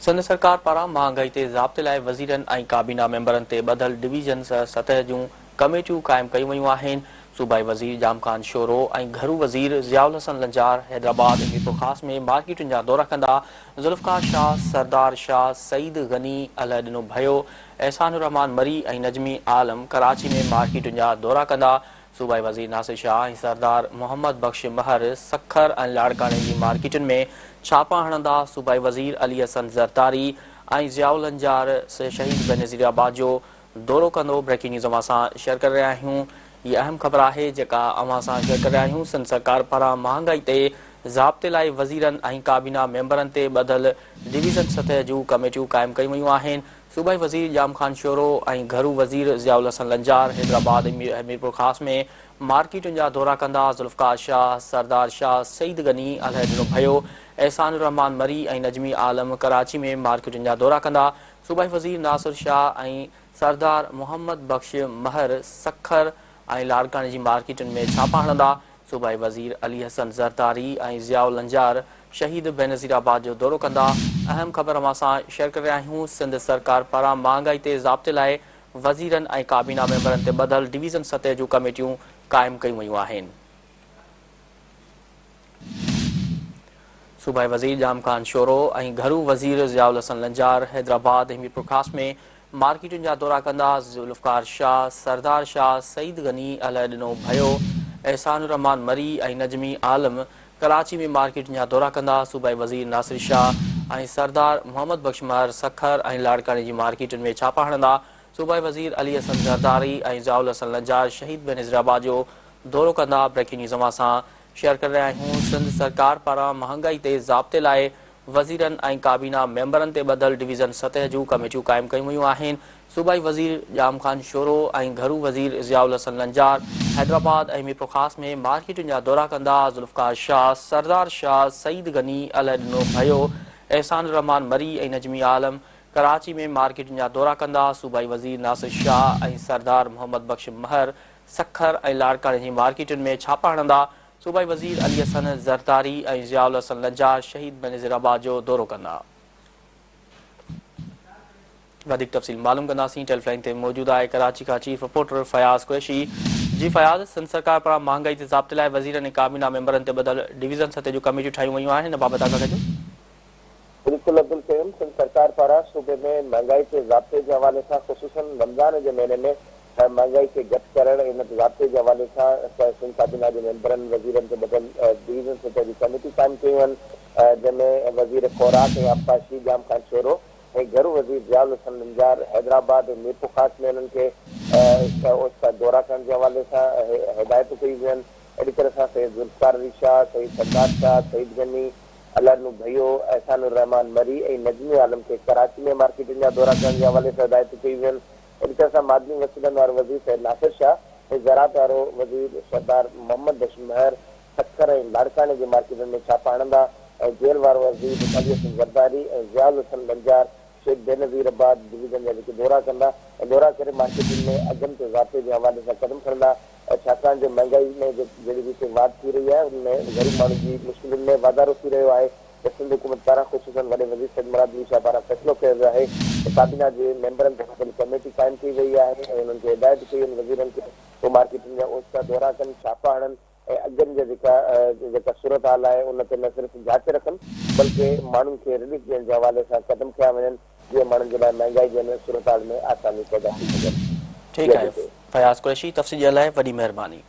سنڌ سرڪار پاران مهانگائي تي ضابطي لاء وزيرن ۽ ڪابينا ميمبرن تي ٻڌل ڊويزن سطح جون ڪميٽيون قائم ڪيون ويون آهن. صوبائي وزير ڄام خان شورو ۽ گهرو وزير ضياء الحسن لنجار حيدرآباد ۽ ميرپورخاص ۾ مارڪيٽن جا دورا ڪندا. ذوالفقار شاهه، سردار شاهه، سعيد غني، الهڏنو ڀيو، احسان الرحمان مري ۽ نجمي عالم ڪراچي ۾ مارڪيٽن جا دورا ڪندا. صوبائي وزير ناصر شاهه ۽ سردار محمد بخش مهر سکر ۽ لاڙڪاڻي جي مارڪيٽن ۾ ڇاپا هڻندا، صوبائي وزير علي حسن زرداري ۽ ضياء لنجار شهيد بينظير آباد جو دورو ڪندو، بريڪنگ نيوز اوهان سان شيئر ڪري رهيا آهيون، هي اهم خبر آهي جيڪا اوهان سان شيئر ڪري رهيا آهيون، سنڌ سرڪار پاران مهانگائي تي ضابطي لاء وزيرن ۽ ڪابينا ميمبرن تي ٻڌل ڊويزن سطح جون ڪميٽيون قائم ڪيون ويون آهن، صوبائي وزير ڄام خان شورو ۽ گهرو وزير ضياء الحسن لنجار حيدرآباد ۽ ميرپورخاص ۾ مارڪيٽن جا دورا ڪندا، ذوالفقار شاهه، سردار شاهه، سعيد غني، الهڏنو ڀيو، احسان الرحمان مري ۽ نجمي عالم ڪراچي ۾ مارڪيٽن جا دورا ڪندا، صوبائي وزير ناصر شاهه ۽ سردار محمد بخش مهر سکر ۽ لاڙڪاڻي جي مارڪيٽن ۾ ڇاپا هڻندا، صوبائي وزير علي حسن زرداري ۽ ضياء لنجار شهيد بينظير آباد جو دورو ڪندا. اهم خبر اوهان سان شيئر ڪري رهيا آهيون، سنڌ سرڪار پاران مهانگائي تي ضابطي لاء وزيرن ۽ ڪابينا ميمبرن تي ٻڌل ڊويزن سطح جون ڪميٽيون قائم ڪيون ويون آهن. صوبائي وزير ڄام خان شورو ۽ گهرو وزير ضياء الحسن لنجار حيدرآباد ۽ ميرپورخاص ۾ مارڪيٽن جا دورا ڪندا، ذوالفقار شاهه، سردار شاهه، سعيد غني، الهڏنو ڀيو، احسان الرحمان مري ۽ نجمي عالم ڪراچي ۾ مارڪيٽن جا دورا ڪندا، صوبائي وزير ناصر شاهه ۽ سردار محمد بخش مهر سکر ۽ لاڙڪاڻي جي مارڪيٽن ۾ ڇاپا هڻندا، صوبائي وزير علي حسن زرداري ۽ ضياء الحسن لنجار شهيد بينظير آباد جو دورو ڪندا، بريڪنگ نيوز اوهان سان شيئر ڪري رهيا آهيون، سنڌ سرڪار پاران مهانگائي تي ضابطي لاء وزيرن ۽ ڪابينا ميمبرن تي ٻڌل ڊويزن سطح جون ڪميٽيون قائم ڪيون ويون آهن، صوبائي وزير ڄام خان شورو ۽ گهرو وزير ضياء الحسن لنجار حيدرآباد ۽ ميرپورخاص ۾ مارڪيٽن جا دورا ڪندا، ذوالفقار شاهه، سردار شاهه، سعيد غني، الهڏنو ڀيو، احسان الرحمان مري ۽ نجمي عالم ڪراچي ۾ مارڪيٽن جا دورا ڪندا، صوبائي وزير ناصر شاهه ۽ سردار محمد بخش مهر سکر ۽ لاڙڪاڻي جي مارڪيٽن ۾ ڇاپا هڻندا، صوبائي وزير علي حسن زرداري ۽ ضياء الحسن لنجار شهيد بينظير آباد جو دورو ڪندا. وڌيڪ تفصيل معلوم ڪنداسين، ٽيليفون لائين تي موجود آهي ڪراچي کان چيف رپورٽر فياض قريشي. جي فياض، سنڌ سرڪار پاران مهانگائي تي ضابطي لاء وزيرن ۽ ڪابينا ميمبرن تي ٻڌل ڊويزن سطح جون ڪميٽيون ٺاهيون ويون آهن، ان بابت آگاهه ڪجو. بلڪل عبدالقيوم، سنڌ سرڪار پاران صوبي ۾ مهانگائي تي ضابطي جي حوالي سان خصوصن رمضان جي مهيني ۾ مهانگائي کي گهٽ ڪرڻ ۽ ان تي ضابطي جي حوالي سان سنڌ ڪابينا جي ميمبرن وزيرن تي ٻڌل ڊويزن سطح جون ڪميٽيون قائم ڪيون آهن جنهن ۾ وزير خوراڪ ۽ آبپاشي ڄام خان شورو ۽ گهرو وزير ضياء الحسن لنجار حيدرآباد ۽ ميرپورخاص ۾ انهن کي اوچتا دورا ڪرڻ جي حوالي سان هدايتون ڪيون ويون آهن اهڙي طرح سان سيد ذوالفقار علي شاهه، سيد سردار شاهه، سعيد غني، الهڏنو ڀيو، احسان الرحمان مري ۽ نجمي عالم کي ڪراچي ۾ مارڪيٽن جا دورا ڪرڻ جي حوالي سان هدايتون ڪيون ويون. اهڙي طرح سان معدني وسيلن وارو وزير سيد ناصر شاهه ۽ زراعت وارو وزير سردار محمد بخش مهر سکر ۽ لاڙڪاڻي جي مارڪيٽن ۾ ڇاپا هڻندا ۽ جيل وارو وزير علي حسن زرداري ۽ ضياء الحسن لنجار شهيد بينظير آباد ڊويزن جا جيڪي دورا ڪندا ۽ دورا ڪري مارڪيٽن ۾ اگهن تي ضابطي جي حوالي سان قدم کڻندا ۽ ڇاڪاڻ جو مهنگائي ۾ جهڙي ريت واڌ ٿي رهي آهي ان ۾ غريب ماڻهن جي مشڪلن ۾ واڌارو ٿي رهيو آهي ته سنڌ حڪومت پاران خصوصن وڏي وزير سيد مراد علي شاهه پاران فيصلو ڪيو ويو آهي ته ڪابينا جي ميمبرن تي ٻڌل ڪميٽي قائم ڪئي وئي آهي ۽ انهن کي هدايت ڪئي آهن وزيرن کي هو مارڪيٽن جا اوچتا دورا ڪن ڇاپا هڻن ۽ اگهن جا جيڪا جيڪا صورتحال آهي ان تي نه صرف جاچ رکن بلڪه ماڻهن کي رليف ڏيڻ جي حوالي سان قدم کنيا وڃن جيئن ماڻهن جي لاء مهانگائي جي هن صورتحال ۾ آسانيون پيدا ٿي سگهن. ٺيڪ آهي فياض قريشي تفصيل ڏيڻ لاء وڏي مهرباني.